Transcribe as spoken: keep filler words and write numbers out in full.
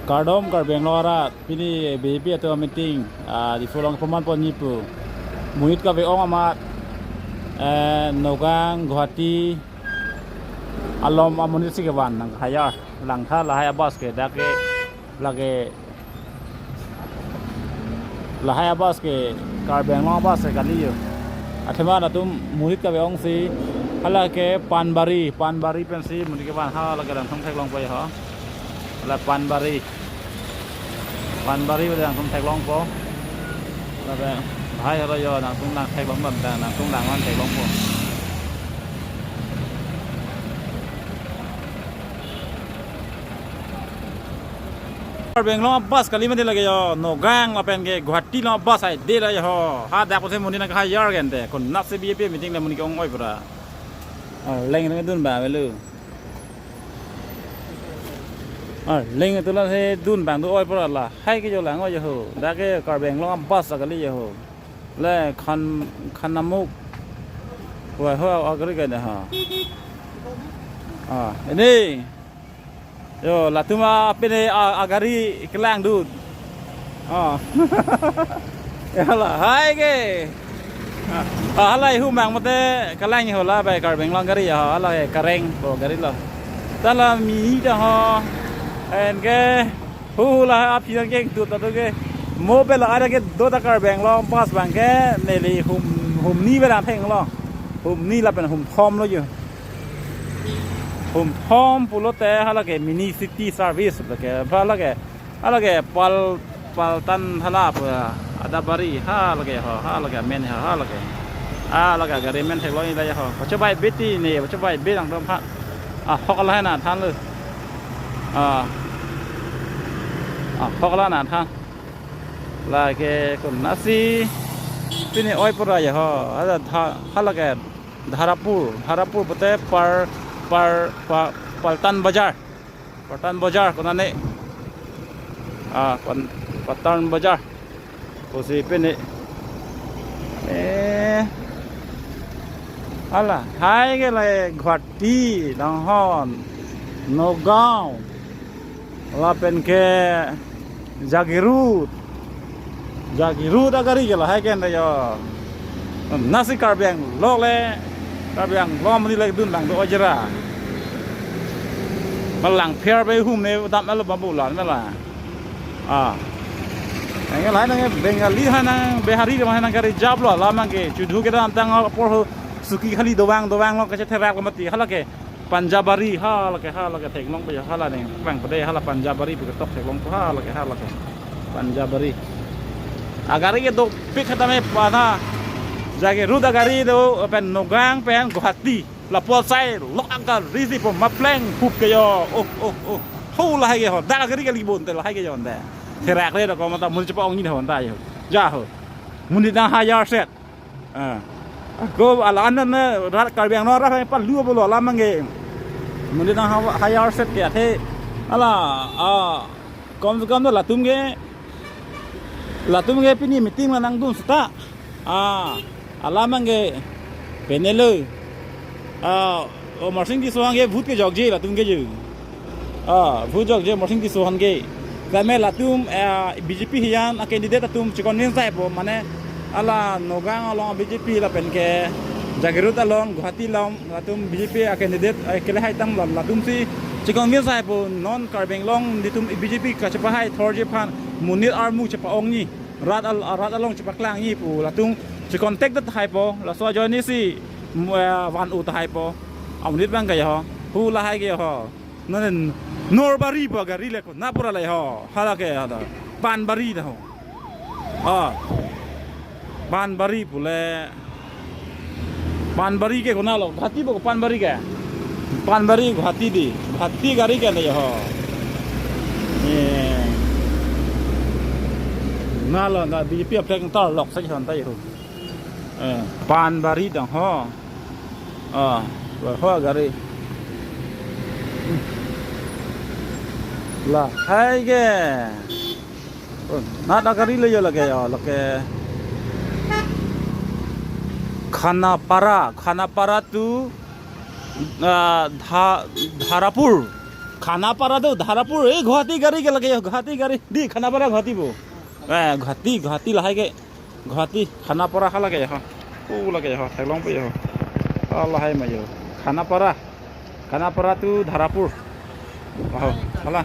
Kardom Karbi Anglong arat, pini B J P atum meeting, ah, Diphu along paman pon nipu. Monit kave-ong amat, eh, Nagaon, Guwahati, alom amonit si kevan nang hayar, langtha lahai a-bus ke, dak ke, lake, lahai a-bus ke Karbi Anglong a-bus ke kali yo. Athema latum monit kave-ong si, hala ke Panbari, Panbari pensi monit kevan, hala ke langthong theklongpo yo ho. La Panbari. Panbari pada nangtum theklongpo. Lapen hai haro yo nangtum nang theklong bam ta nangtum nang man theklongpo. Karbi Anglong a-bus kali mati lake yo, Nagaon lapen ke Guwahati along a-bus ai de la yo ho. Hadak pusi monit nang hayar gente. Konatsi B J P meeting le monit ke-ong oi pura. Oh, leng leng dun ba melu. Ah, leng tulang si dun bang do oi pura la. Hai ke jo lang oi yo ho. Dak ke Karbi Anglong a-bus kali yo ho. Le khan, khan namuk. Wah, ho, agari ke dah ha. Ah, ini. Yo, latum a pini a, agari kelang dut. Ah. Ya la, hai ke. Ah, hala ihum bang mate kelang ho la bai Karbi Anglong gari ya, hala ke kareng po gari lo. Ta la mi ta ho. En ke hu hu la aphi ke dut ta to ke. Mo pe la ada ke do ta Karbi Anglong a-bus bang ke neli hum, humni pe la theng lo. Humni lapen humthom lo yo. Humthom pulote hala ke mini city service lake, hala ke, hala ke pal, paltan hala pu Adabari, hala ke ho, hala ke amen ho, hala ke. Hala ke gari amen theklong ida ya ho. Pacho bai beti ne, pacho bai be nangtum ha. Ah, hok la na than lo. Ah. Ah, hok la na than. Lake konatsi pini oi pura ya ho. Hala dha-, hala ke Dharapur, Dharapur pute par, par, pa-, Paltan Bazar. Paltan Bazar konane. Ah, Pan-, Paltan Bazar. Pusi pini. Eh. Hala, hai ke la Guwahati, Danghon, Nagaon. Lapen ke Jagiroad. Jagiroad agari ke lahai ke anda yo. Nasi Karbi Anglong le, Karbi Anglong amonit le dun bang do ojera. Malang pher be hum ne dam alo babu lan mela. Ah. Nang lahai nang Bengali ha nang Bihari ha nang gari jap lo la mang ke chudhu ke dam tang apor ho suki khali dobang dobang lo kache therak lo mati hala ke. Panjabari, hala ke, hala ke theklongpo ya, hala ne, bang pede hala Panjabari pu ketok theklongpo, hala ke, hala ke. Panjabari. Agari ke dopik kata me pana. Jagiroad agari do, pen Nagaon, pen Guwahati. Lapu asai, lok agari si po, mapleng, hup ke yo, oh, oh, oh. Ho lahai ke ho, dak agari ke libon te lahai ke yo nda. Therak le do ko mata mun chepa ong ni ho nda yo. Ja ho. Mun di nang hayar set. Ah. Ako ala anan na rat Karbi Anglong rat hai palu bolo alam mangge. Muni nang hawa hayar set ke athe. Ala, ah, kom se kom na latum ke. Latum ke pini meeting la nangdun seta. Ah, alam mangge. Penelo. Ah, o Amarsing Tisso aphan ke vote kejokji latum ke ju. Ah, vote jokji Amarsing Tisso aphan ke. Kame latum, ah, B J P hiyan a candidate atum chikonvince taipo, mane ala Nagaon along B J P lapen ke Jagiroad along Guwahati along latum B J P a candidate, ah, kele hai tang lam latum si chikonvince taipo non Karbi Anglong netum B J P kachepahai thorji aphan monit armu chepa-ong ni. Rat al-, rat along chepaklang ni pu latum chikontak det haipo, laso ajoine si, mm, eh, van u ta haipo. Amonit bang ke ho. Hu lahai ke ho. Nane Norbari ba gari le ko na pura le ho. Hala ke ada. Panbari da ho. Ah. Panbari pule. Panbari ke kona lo, Guwahati bo Panbari ke. Panbari Guwahati di, Guwahati gari ke na ho. Eh. Na lo na B J P a flag tar lok sa hon ta yo. Eh, Panbari dang ho. Ah, ho gari. Lahai ke. Oh, nat agari le yo lake yo, lake Khanapara, Khanapara to, ah, Dha-, Dharapur. Khanapara tu Dharapur, eh, Guwahati gari ke lake, Guwahati gari. Di Khanapara Guwahati bo. Eh, Guwahati, Guwahati lahai ke. Guwahati, Khanapara ha lake ho. Oh, lake ho, theklongpo ho. Oh, lahai ma ho. Khanapara. Khanapara tu Dharapur. Wow, hala.